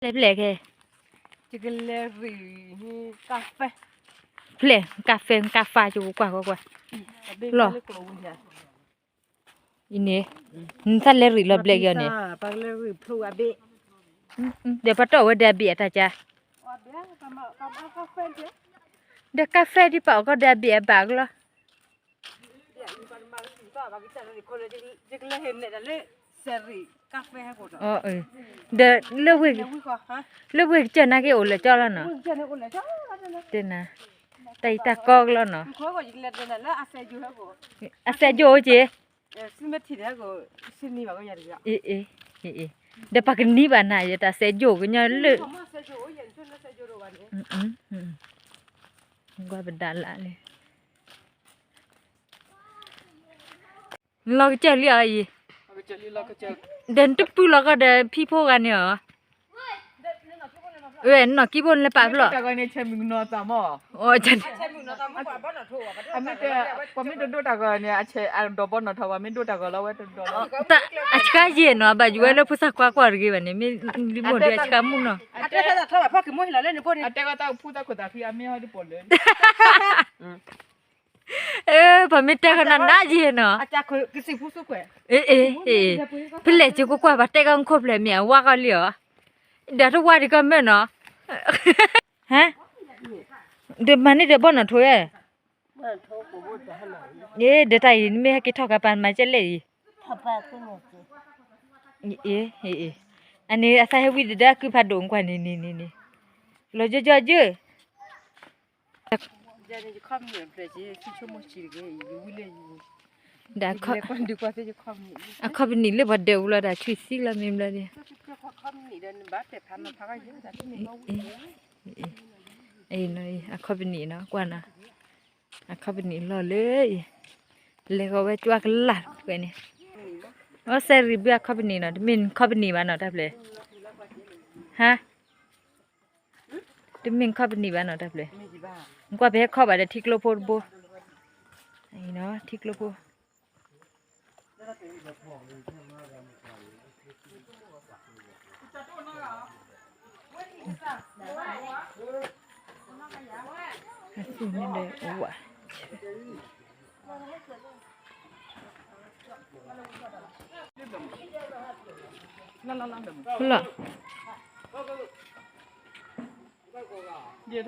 လဲၤဖျဲၣ်ခဲ, ယကလဲၤရံၣ်, ဖျဲၣ်, ကါဖဲ, ကါဖဲ, ကါဖဲ, ယကကွၢ်ကွၢ်ကွၢ်, လီၤ, အံၤန့ၣ်, နသးလဲၤရံၣ်လီၤဘျဲၣ်က့ၤအီၤန့ၣ်, ဒီးပှၤတီၢ်ဝဲဒီးအဘ့ၣ်အတၢ်ကါ, ဒီးကါဖဲဒ်ပာ်အီၤကီၢ်ဒီးအဘ့ၣ်အဘၣ်ကလီၤ. ဒီးလၢဝ့ၢ်ကစၢၢ်နာ်က့အိၣ်လၢာ်ကၠီလီၤနီၤ, တနၤ, တၢ်အံၤတၢ်ကီကလီၤနီၤ, အစဲးယိၣ်အိၣ်က့ၤ, အ့ၣ်, ဒီးပှၤကနံၤဘၣ်နၤ ယတၢ်စဲးယိၣ်ကညီလၢ ကွၢ်ပဒါလၢ်လၢ နလီၤကစၢၢ်လံအီၤအံၤ, ဒီးနတပုၢ်လီၤကီၢ်ဒီးဖံဖိဂၤန့ၣ်အီၤ, ဝဲနီၢ်ကံဖိနလဲၤပာ်ဖျိး, ပှၤမ့ၢ်တဒိၣ်တၢ်ဂီၤန့ၣ် အဆဲးအဒိးဘီနီၢ်ထီၣ် ပှၤမ့ၢ်ဒိၣ်တၢ်ဂီၤလီၤဝဲတဒိးလီၤ, အဆှါယဲၢ်နီၤ ဘၣ်ယိၣ်ဝဲလၢဖိသၣ်ခွါကွၢ်တဂ့ၤဘၣ်န့ၣ် မ့ၢ်လံမိၢ်ဒံးအဆှါမုၣ်နီၤ, ပှၤမ့ၢ်တဲဃီတၢ်အိၣ်ဖှူသၣ်ခိၣ်သၣ်ဖံအမ့ၢ်ဟီဒ်ပိာ်လၢ အ့ၣ်, ဖဲလဲၣ်က့ၤကွၢ်ကွၢ် ပှၤတဲကီၢ်ခိၣ်ဖျဲၣ်မ့ၢ်အဝါကီၢ်လံအီၤ, ဒီးတဝါဒံးကီၢ်မ့ၢ်နီၤ, ဟါ, ဒီးမၤန့ၢ်ဒီးဘီနီၢ်ထိးဧါ, အ့ၣ် ဒီးတၢ်အံၤ နမ့ၢ်ဟဲက့ၤထီၣ်ကပၤနမၤကဲလဲၣ်အံၤ, အ့ၣ်, အ့ၣ်, အန့ၣ်အသးဟဲဝံၤဒီး ဒၢကုဖးဒိၣ်ကွၢ်န့ၣ်န့ၣ်န့ၣ်န့ၣ်, လီၤယီယီယၢ ဒီး အခီပနံၣ်လၢပှၤဒၢးအူလီၤ တၢ်ဆံသံလီၤမ့ၢ်ဘျီဒီး, အခီပနံၣ်နီၤ ကွၢ်နီၤ, အခီပနံၣ်လီၤလၢအံၤ, လဲၤဃီၤဝဲကွၢ်ကလၢ်ကွဲးန့ၣ်, အီစဲးရံၣ်ဘုအခီပနံၣ်နီၤ တမ့ၢ်ခီပနံၣ်ဘၣ်နီၤ တၢ်ဖျဲၣ်, ဟါ တမ့ၢ်ခီပနံၣ်ဘၣ်နီၤ တၢ်ဖျဲၣ်, နကွၢ်ပဟဲခီၣ်ဘၣ်ဒီး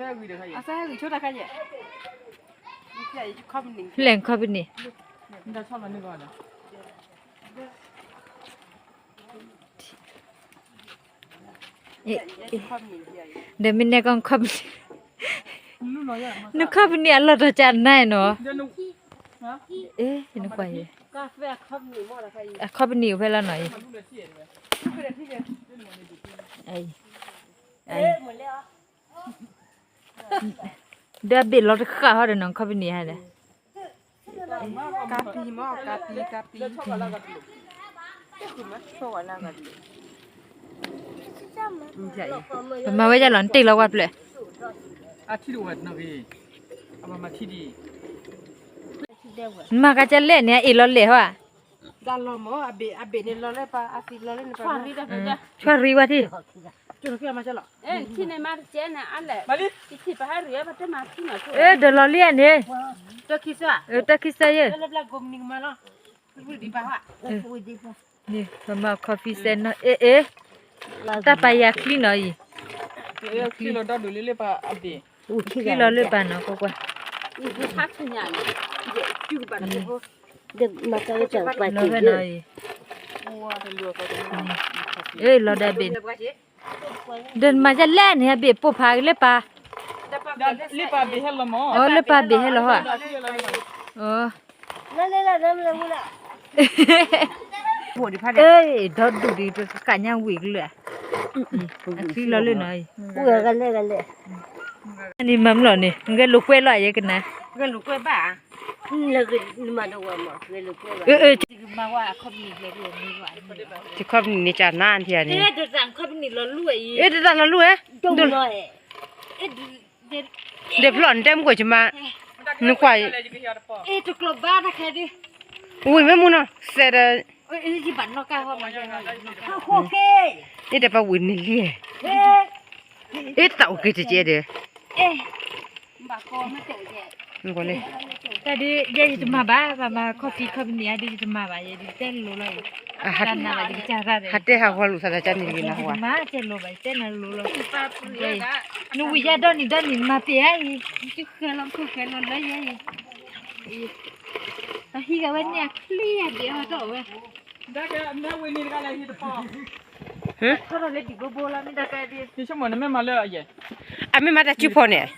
ထံကျိဖိတဘိ, ထံကျိဖိ, လီၤ, လဲၤခီပနံၣ် ဒီးမ့ၢ်နဲကီၢ်ခီပနံၣ်, နခီပနံၣ်အလီၢ်တၢ်ကၢ်နါနီၤ, အ့ၣ် နကွၢ်ယဲ, အခီပနံၣ်အိၣ်ဖဲလီၤနီၤအံၤ, ဒီးအဘ့ၣ်လီၤတဃာ်ဟီဒီးနီၤ ခီပနံၣ်ဟဲဒီး ကါပံၤမ့ၢ် ကါပံၤ ကါပံၤ, ပမၤဝဲဒ်လဲၣ် နတ့ၢ်လီၤကွၢ်ဖျဲၣ်, မၤကါကလဲၣ်န့ၣ် အ့ၣ်လီၤလဲၣ်ဟီဧါ, ဒ်လီၤမ့ၢ် အဘ့ၣ်န့ၣ်လီၤလၢပှၤ အသံလီၤလၢန့ၣ်ပှၤ, ဆွၣ်ရံဝဲထံၣ်, ဒီးလီၤလံဧါန့ၣ်, တၢ်ခံစဲယဲၢ်, န့ၣ် ပမၤ coffee စဲနီၤ အ့ၣ်အ့ၣ်, တၢ်ပာ်ယၤချံနီၤအံၤ, ချံလီၤလၢပာ်နီၤ ကွၢ်ကွၢ်, လီၤဖဲနီၤအံၤ, အ့ၣ် လီၤဒီးအဘ့ၣ်, ဒီးနမၤဒ်လဲၣ်န့ၣ် အဘ့ၣ်ပိာ်ဖးလၢပၢ်, အိ လၢပၢ်ဘ့ၣ်ဟဲလီၤဟီဧါ, အိ ဒီဒူၣ်ဒံး ပကကးညါဝံၤကလၢာ်, အချံလီၤလၢနီၤအံၤ, န့ၣ်မၤမလီၤန့ၣ် ဂဲၤလိာ်ကွဲလီၤယဲကနၣ်, ဂဲၤလိာ်ကွဲဘၣ်, ယခီပနံၣ်န့ၣ်ကနါထံၣ်န့ၣ်, အ့ၣ် တသးလီၤလူၢ်ဧါ, ဒီးဖျီၣ်နတဲမုၢ်ကီၢ်ကမါ, နကွၢ်, ဝံၤမ့ၢ်မူနီၤ စဲးဒီး, အ့ၣ် တပာ်ဝံၤန့ၣ်လံ, အ့ တၢ်အိၣ်က့ၤတကဲဒီး, တၢ်ဒ်ယဲယတမၤဘၣ်, ဘၣ်မၤ coffee company အဒ်ယတမၤဘၣ်, ယဒ်တဲလိၤလီၤ, ဟးတဲဟးဂီၤလိာ်သးတၢ်ကန့ၣ်တဂ့ၤနဟါ, ယတမၤတဲလိၤဘၣ်, ယတဲနၤလိၤလီၤ, နဝံၤယါဒီနံၤဒီနံၤမၤပ့ၤဧါအံၤ, ဃဲလီၤခိၣ်ဃဲလီၤလၢယဲအံၤ, ပဟံးဂၤဝဲန့ၣ်အချံအဒဲးအီၤဒီးဝဲ အမ့ၢ်မၤတၢ်စုဖီန့ၣ်,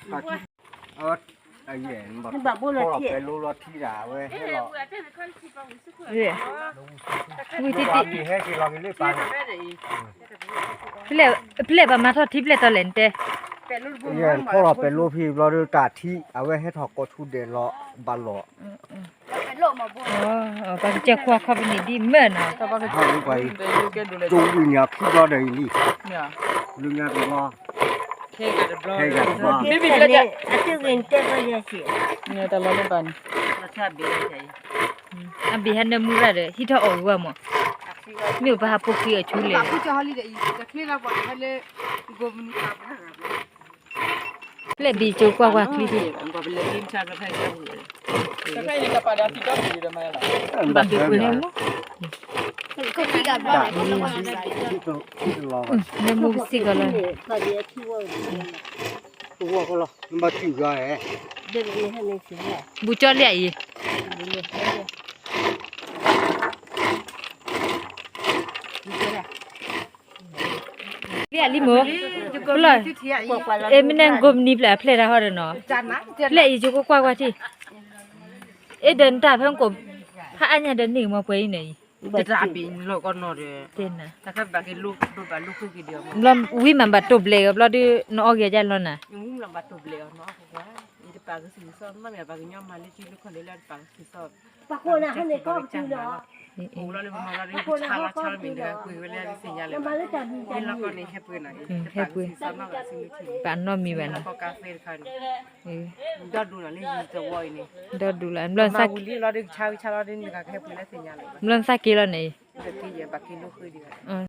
ဝံၤတံၢ်တံၢ်, ဖျဲၣ် ဖျဲၣ်ပှၤမၤထီၣ်ထံဖျဲၣ်တီလဲၣ်နတဲ, ထီၣ်လီၤပဲၤလိဖံဘျီဒီးတၢ်ထံ အဝဲဟဲထီၣ်ကိးထူဒဲးလီၤဘၣ်လီၤ ပှၤကစၢၢ်ခိၣ်အခီပနံၣ်ဒ်မၢနီၤ, ကဝံၤန့ၣ်အခံဘျီဒီးအံၤလံ, လၢညါတဘျီ, ခဲဂၤတဘျီ, အစုဂ့ၤတဲဘၣ်ယဲၢ်စ့ၢ်, တၢ်လီၤန့ၣ်ဘၣ်န့ၣ်, အဘ့ၣ်ဟဲနၢမူရၣ်ဒီး ဟံးထီၣ်အီၣ်ဂီၢ်မး, မ့ၢ်အိၣ်ပဟးပိာ်ခံအီၤဆူလဲၣ်, ဖျဲၣ်ဘံကၠိကွၢ်ကွၢ်ချံ, ဘၣ်က့ၤပှ့ၤန့ၣ်မူ, နၢမူကစံၢ်ကီးလီၤ, ဘူးကၠီလံအံၤ, လံအလံမိၢ်, ပလီၢ်, အဲ မ့ၢ်နကိးမနံၤဖျဲၣ်အဖျဲၣ်တၢ်ဟီဒီးနီၤ, ဖျဲၣ်အံၤယကကွၢ်ကွၢ်ထံၣ်, အဲ ဒီးနတၢ်ဖဲနကိး, ဖးအါညါဒီးန့ၢ်ကမီၤပှဲၤအံၤန့ၣ်အံၤ, တၢ်ဘ့ၣ်လီၤကီနီၤဒီး, တၢ်ဘၣ်က့ၤလိဘၣ်လိဃုက့ၤဒီး, ဝံၤမးဘၣ်တိာ်ဘျဲးအီၤဘျီဒီး နအီၣ်ဂ့ၤဒ်လဲၣ်နၤ, ဝံၤမးဘၣ်တိာ်ဘျဲးအီၤနီၤ, ယတပာ်ကစံၣ်ကစီၣ်မးမ့ၢ်ပှၤကညီမၤလၢကၠိလၢခီၣ်လၢလၢတပာ်ကစံၣ်ကစီၣ် အိၣ်လီၤလၢပမၤလီၤဒီး ဆါလီၤဆါလီၤမ့ၢ်လၢပှ့ၤဝဲလၢသ့ၣ်ညါလၢၤဘၣ်, ဟဲလီၤကီၢ်န့ၣ် ဟဲပှ့ၤနီၤ, ဟဲပှ့ၤ, ပာ်နီတမံၤဘၣ်နီၤ, ဟဲပှ့ၤ, ဒီဒူၣ်နီၤလၢယတဝီအံၤန့ၣ်, ဒီဒူၣ်လီၤ, မၤဝံၤလံလီၤဒီး ဆါဝံၤဆါလီၤဒီး နကဟဲပှ့ၤလၢသ့ၣ်ညါလၢၤဘၣ်, ဘျီနသးက့ၤလီၤန့ၣ်, ဘၣ်က့ၤလီၤ